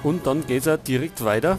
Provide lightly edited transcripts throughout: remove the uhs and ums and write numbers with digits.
Und dann geht's ja direkt weiter.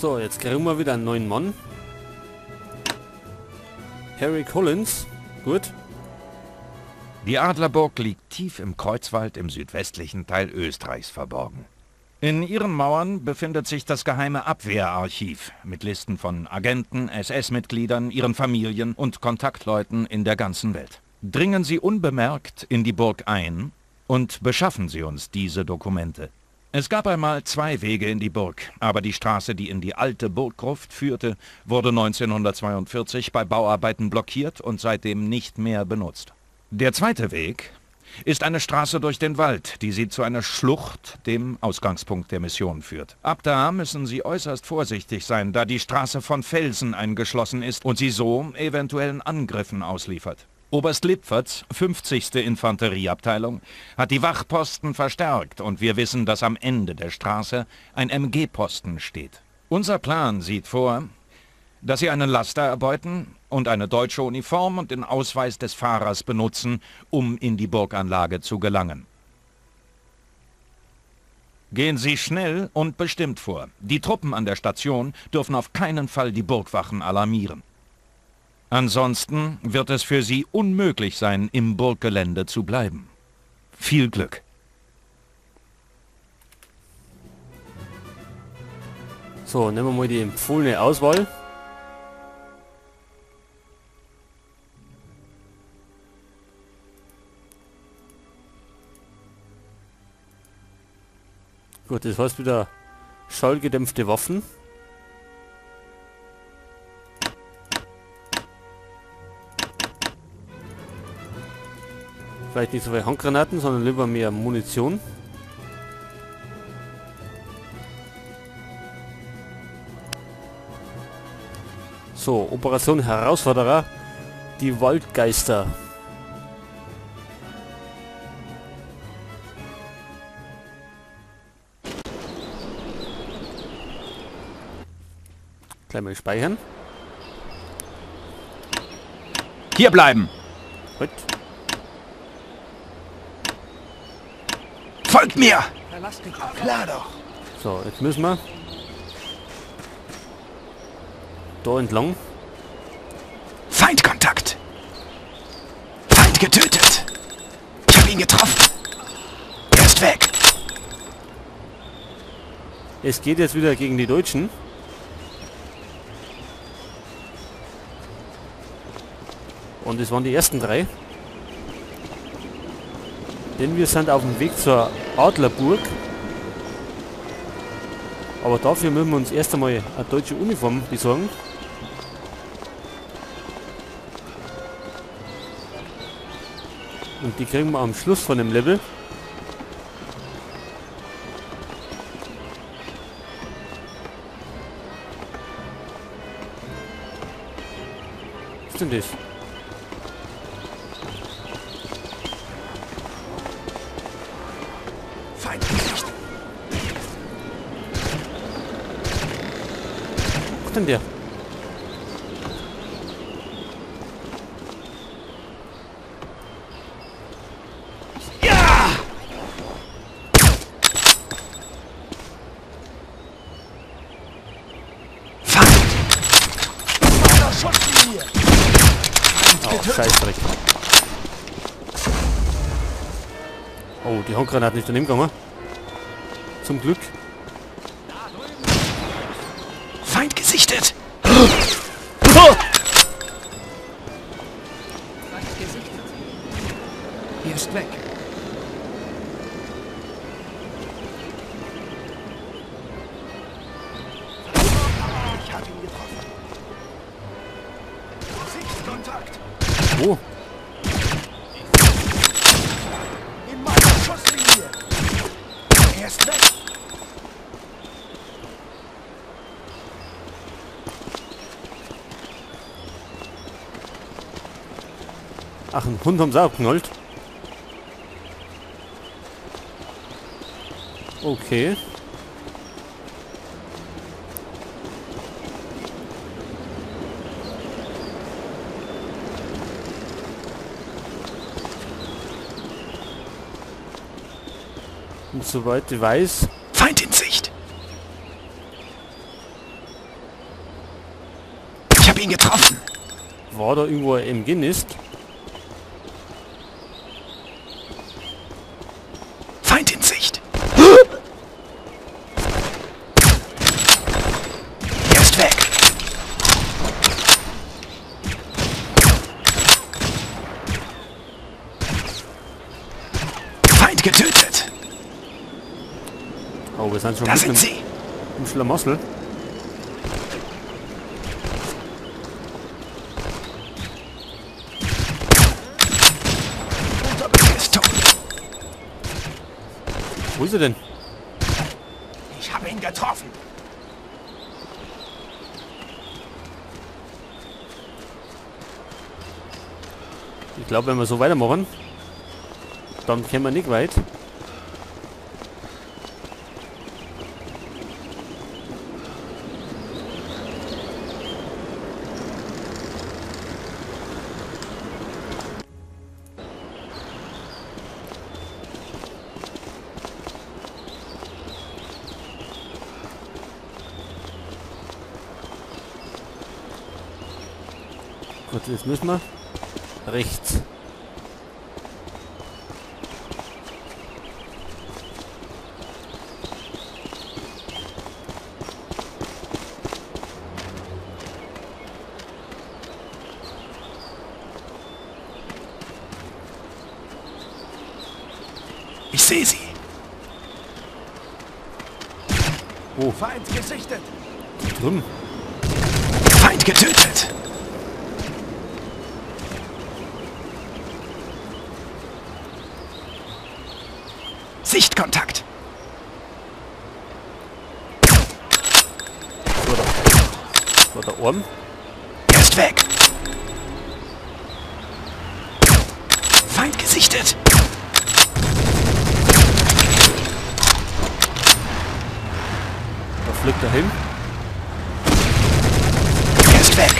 So, jetzt kriegen wir wieder einen neuen Mann. Harry Collins. Gut. Die Adlerburg liegt tief im Kreuzwald im südwestlichen Teil Österreichs verborgen. In ihren Mauern befindet sich das geheime Abwehrarchiv mit Listen von Agenten, SS-Mitgliedern, ihren Familien und Kontaktleuten in der ganzen Welt. Dringen Sie unbemerkt in die Burg ein und beschaffen Sie uns diese Dokumente. Es gab einmal zwei Wege in die Burg, aber die Straße, die in die alte Burggruft führte, wurde 1942 bei Bauarbeiten blockiert und seitdem nicht mehr benutzt. Der zweite Weg ist eine Straße durch den Wald, die sie zu einer Schlucht, dem Ausgangspunkt der Mission, führt. Ab da müssen Sie äußerst vorsichtig sein, da die Straße von Felsen eingeschlossen ist und sie so eventuellen Angriffen ausliefert. Oberst Lipferts 50. Infanterieabteilung hat die Wachposten verstärkt und wir wissen, dass am Ende der Straße ein MG-Posten steht. Unser Plan sieht vor, dass sie einen Laster erbeuten und eine deutsche Uniform und den Ausweis des Fahrers benutzen, um in die Burganlage zu gelangen. Gehen Sie schnell und bestimmt vor. Die Truppen an der Station dürfen auf keinen Fall die Burgwachen alarmieren. Ansonsten wird es für Sie unmöglich sein, im Burggelände zu bleiben. Viel Glück! So, nehmen wir mal die empfohlene Auswahl. Gut, das heißt wieder schallgedämpfte Waffen. Vielleicht nicht so viele Handgranaten, sondern lieber mehr Munition. So, Operation Herausforderer, die Waldgeister. Gleich mal speichern. Hier bleiben! Gut. Folgt mir! Klar doch! So, jetzt müssen wir da entlang. Feindkontakt! Feind getötet! Ich habe ihn getroffen! Er ist weg! Es geht jetzt wieder gegen die Deutschen. Und es waren die ersten drei. Denn wir sind auf dem Weg zur Adlerburg. Aber dafür müssen wir uns erst einmal eine deutsche Uniform besorgen. Und die kriegen wir am Schluss von dem Level. Was ist denn das? Feindgesicht. Was ist denn der? Ja! Feind! Oh, Scheißdreck. Oh, die Handgranate ist daneben gegangen. Zum Glück. Feind gesichtet! Oh! Feind gesichtet. Er ist weg. Ich habe ihn getroffen. Sichtkontakt! Wo? In meiner Schusslinie! Er ist weg! Ach, einen Hund haben sie auch geknallt. Okay. Und soweit ich weiß... Feind in Sicht! Ich habe ihn getroffen! War da irgendwo ein MG-Nest? Feind in Sicht! Er ist weg! Feind getötet! Oh, wir sind schon Da sind sie! Im Schlamassel. Er ist tot. Wo ist er denn? Ich habe ihn getroffen. Ich glaube, wenn wir so weitermachen, dann kommen wir nicht weit. Gut, jetzt müssen wir rechts. Ich sehe sie. Oh. Feind gesichtet. Drüben. Feind getötet. Sichtkontakt. Das war der Arm. Er ist weg. Feind gesichtet. Da fliegt er hin. Er ist weg.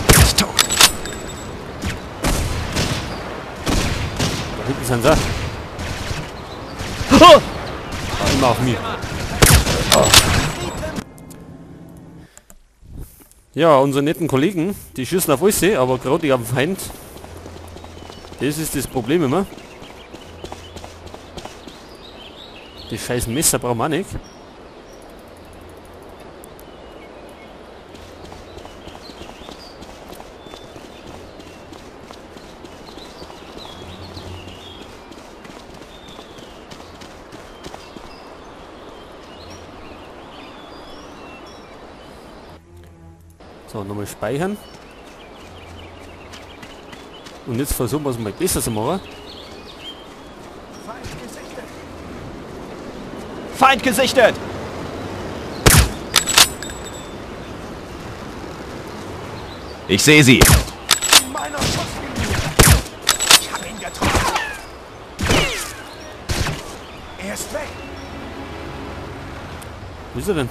Er ist tot. Da hinten sind sie. Oh! Immer auf mich. Oh. Ja, unsere netten Kollegen, die schießen auf uns, aber gerade nicht auf den Feind. Das ist das Problem immer. Die scheiß Messer brauchen wir auch nicht. So, nochmal speichern. Und jetzt versuchen wir es mal besser zu machen. Feind gesichtet! Feind gesichtet! Ich sehe sie! In meiner Schusslinie! Ich habe ihn getroffen! Er ist weg! Wo ist er denn?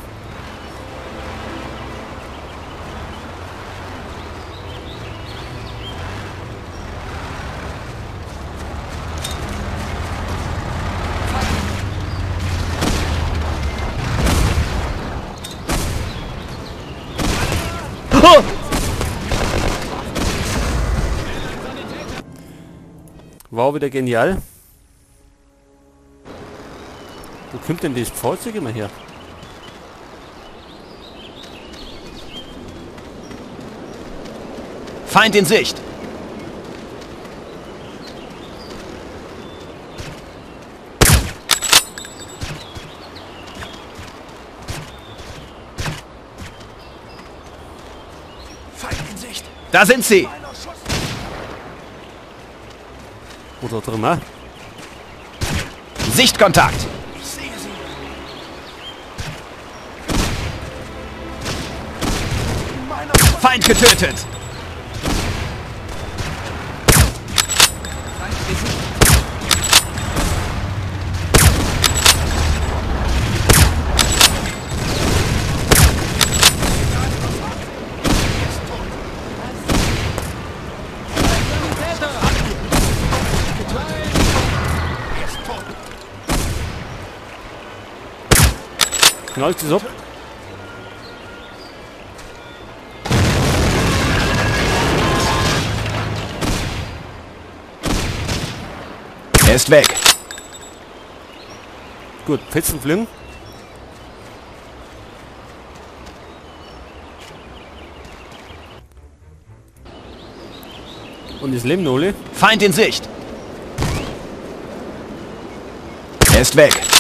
Oh! War wieder genial. Wo kommt denn das Fahrzeug immer her? Feind in Sicht! Feind in Sicht! Da sind sie! Oder drin, ne? Sichtkontakt! Ich sehe sie! Feind getötet! Feind gesichtet. Knallt es ab. Er ist weg. Gut, Fetzen fliegen. Und es leben noch alle. Feind in Sicht. Er ist weg.